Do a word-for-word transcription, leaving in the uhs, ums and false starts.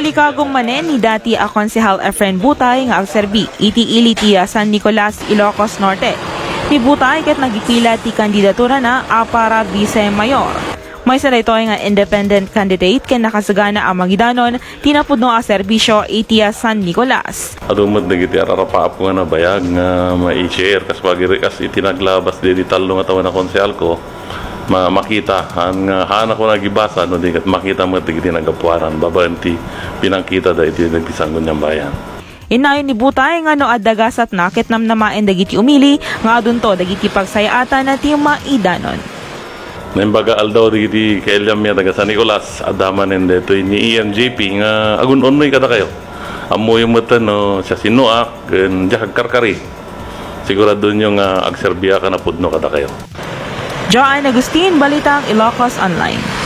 Nalikagum manen ni dati a Konsehal Efren Butay nga agserbi iti ili ti San Nicolas, Ilocos Norte. Ni Butay ket nagipila ti kandidaturana a para Vice Mayor. Maysa daytoy nga independent candidate ken nakasagana a mangidanon ti napudno a serbisyo iti San Nicolas. Adu met dagiti ararapaap nga nabayag nga mai-share kas pagiri-, kas iti naglabas di, di tallo nga tawen a konsehalko, ma-, makita, han nga, han ako nagibasa, no, di ket makita met dagiti naggapuanan babaen ti pinangkitada iti dagiti Sangguniang Bayan. Innayon ni Butay nga no adda gasatna ket namnamaen dagiti umili nga adunto dagiti pagsayaatan ti maidanon. Naimbag a aldaw dagiti kailiam mi a taga San Nicolas, adda manen daytoy ni E M J P nga agun-unnoy kadakayo. Ammoyo met no siasinoak ken diak agkarkari. Siguradonyo nga agserbiak a napudno kadakayo. Joanne Agustin, Balitang Ilocos Online.